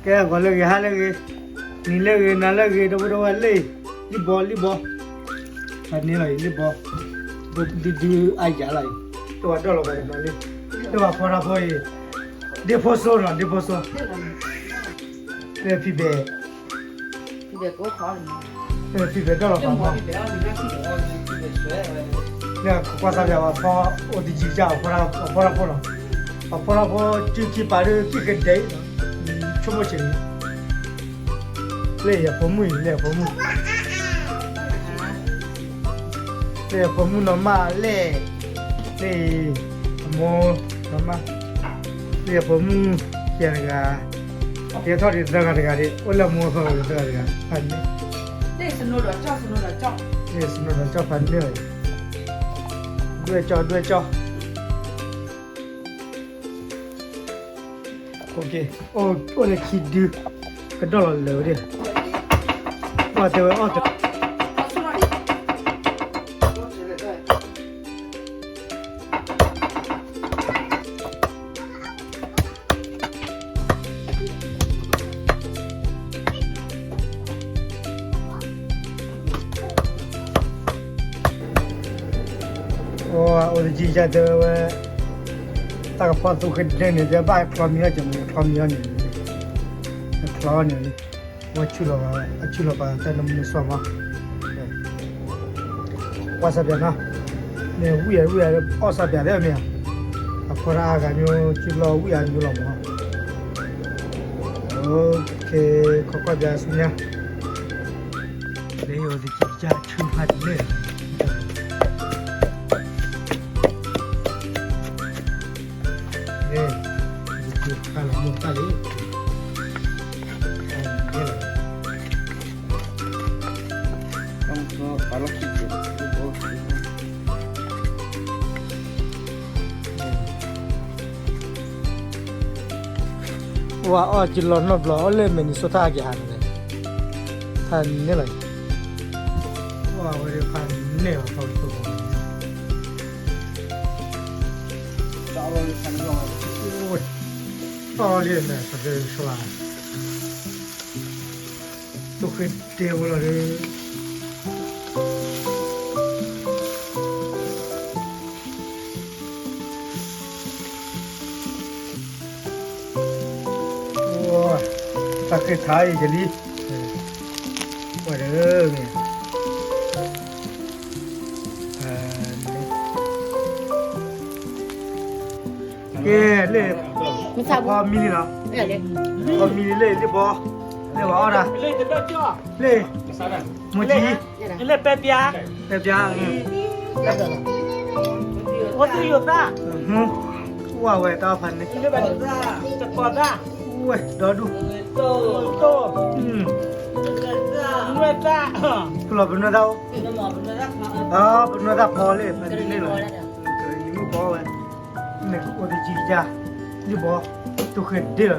ကဲ ဂီၤလၢအဂ့ၤ ဟါလၢအဂ့ၤ, နံၤလၢအဂ့ၤ နၤလၢအဂ့ၤ ဒီပုၢ်ဒီဝဲၢ်လၢ လံၣ်ဘီ လံၣ်ဘီ, ဖးန့ၢ်လီၤအံၤ လံၣ်ဘီ, ဒုဒုအါယၤလီၤအံၤ, တဝဲဒၣ်လီၤဘၣ်တနီၤလံ, တဝဲဖီတၢ်ဖိအံၤ, ဒ့ဖိစိနီၤ ဒ့ဖိစိ, လၢဖံဘဲ ဖံဘဲဒၣ်လီၤဘၣ်မီၢ်, လၢကကွၢ်သးပၠး ပှၤဖီအိၣ်တယံၤကစၢ် အဖီတၢ်ဖိနီၤ, အဖီတၢ်ဖိ စုခံပာ်ဒုးကံၣ်ကဒဲး, ဆိကမိၣ်ဆံးန့ၣ်, လၢအဖိမုၣ်အံၤ လၢအဖိမုၣ်, လၢအဖိမုၣ်နီၢ်မၢ်လဲၣ်, လၢအမိၢ်နီၢ်မၢ်, လၢအဖိမုၣ်ယဲၢ်တဂၤ, ယဲထီၣ်ဒံးသၢဂၤတဂၤဒံး အိၣ်လၢအမိၢ်အဖီခိၣ်ဒံးသၢဂၤတဂၤ, ဖးန့ၢ်, လၢစနိဒီးကၠီၣ် စနိဒီးကၠီၣ်, လၢစနိဒီးကၠီၣ်ဖးန့ၢ်အံၤ, ဒွဲၣ်ကၠီ ဒွဲၣ်ကၠီၣ် အိၣ်လၢခံဒု, ကဒီၣ်လီၤလၢာ်ဝဲဒၣ်, အီၣ်တဲဝဲအီၣ်တဲ အိၣ်တကံၢ်ယါတဲဝဲ, တၢ်ကဖီသူဃ့ဒဲန့ၣ် တဲဘၣ်ချီမံၤအီၣ်ကမံၤ ချီမံၤအီၣ်န့ၣ်, ချီန့ၣ်, ဝဲဆူၣ်လီၤ, အဆူၣ်လီၤပာ်တၢ်နမုၢ်နစီမီၤ, ကွၢ်စၢ်ပၠးနီၤ, မ့ၢ်ဝံၣ်အဝံၣ်အီၣ်စၢ်ပၠးသ့ၣ်မ့ၢ်ဧါ, အဖီတၢ်အါဂၤညိ ဆူလီၤဝံၣ်အညိလီၤမီၤ, ခီခီပၠးဆူညါ လၢယအိၣ်သကံကစၢ်ဆူဖးန့ၣ်, လၢယအိၣ်သကံဖးလီၤမိၢ်တၢ်လံ, ဝဲအီၣ်ကလီနီတဘျီ အီၣ်လၢ Minnesota ကဟးန့ၣ်, ဖးန့ၣ်လီၤ, ဝဲဖးန့ၣ်လီၤ ဖးန့ၣ်လီၤ, တၢ်လီၤလံန့ၣ် ပကဆှါ, သူဃ့ဒဲဝဲလီၤဒီး တၢ်ဃ့ထါအံၤယလံ, ဝဲဒီးမ့ၢ်, ကဲလၢ, ဖီမံလံလီၤ, ဖီမံလံလၢလံၣ်ဘီ, လၢပှၤအီၣ်တၢ်, လၢ, မိၢ်ကံ, လၢပဲပၠါ, ပဲပၠါ, အိၣ်သယိာ်သၣ်, ဝဲတၢ်ဖးန့ၣ်, တကိးသၣ်, ဝဲဒီဒူၣ်, တိၢ်, နွဲၣ်သၣ်, ပလီၢ်ပနွဲၣ်သၣ်အိၣ်, ပနွဲၣ်သၣ်ဖီလၢဖးန့ၣ်လီၤ, ကရံၣ်မုၢ်ဖီဝဲ, န့ၣ်အိၣ်တကံကစၢ်, လံၣ်ဘီ, သူဃ့ဒဲလီၤ,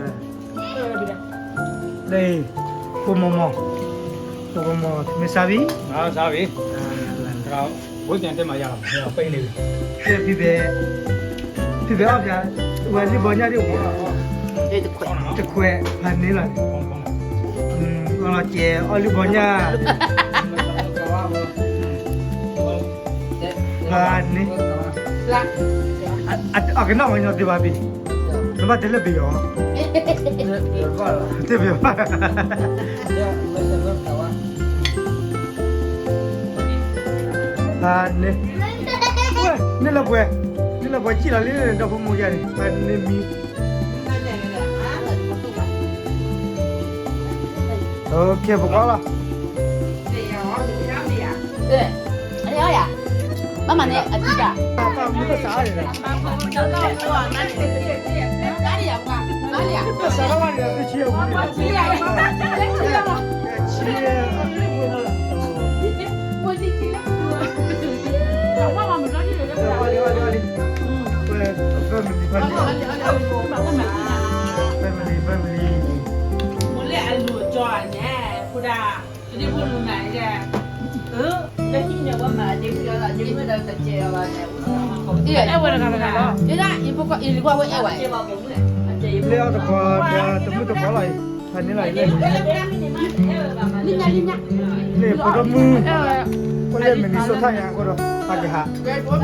လၢ, ဖိမီၤမီၤ, ဖိမီၤမီၤ မ့ၢ်စါဘံၣ်, စါဘံၣ်, ဘိတဲမၤယၤလီၤ, ဖံဘဲ, ဖံဘဲအီၣ်ဖျါ, ဝဲလံၣ်ဘီညၣ်ဒ်အိၣ်, တခွဲးဖးန့ၣ်လီၤ, အီၣ်လီၤကဲအီၣ်လံၣ်ဘီညၣ် ဖးန့ၣ်, အကနၣ်ဝဲညီသ့ဘၣ်ဘံၣ်, နဘၣ်တဲလၢပယီၤ, တဲပယီၤ, ဖးန့ၣ်, ဝဲ, န့ၣ်လၢပှဲၤ, န့ၣ်လၢပှဲၤစံၣ်လီၤလံ ဒီဖိမိၢ်ယါန့ၣ် ဖးန့ၣ်မံ OK ပကွၢ်လီၤ, ဘၣ်မၤန့ၣ် အတံၢ်တၢ်, တၢ်မုၢ်တစးအါန့ၣ်, တၢ်စးထီၣ်ဘၣ်န့ၣ် တဆံယဲၢ်, ဆံယဲၢ်, ဆံယဲၢ်, ဆံယဲၢ်, ဆံယဲၢ်, လၢအီၣ်တခီဒီးတမုၢ်တကိးလီၤအံၤ ဖဲန့ၣ်လီၤ, လၢဖိဒိၣ်မုၣ်, အိၣ်လၢ Minnesota ညါအဃိဒီး ပကဟ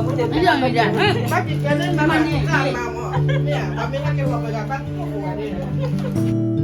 း, ယဘီလံ, ဘၣ်က့ၤကဲန့ၣ်နၤ, မ့ၢ်ဘၣ်မ့ၢ်ကဲလီၤပဂၤဘၣ်ကိၣ်ပဝဲန့ၣ်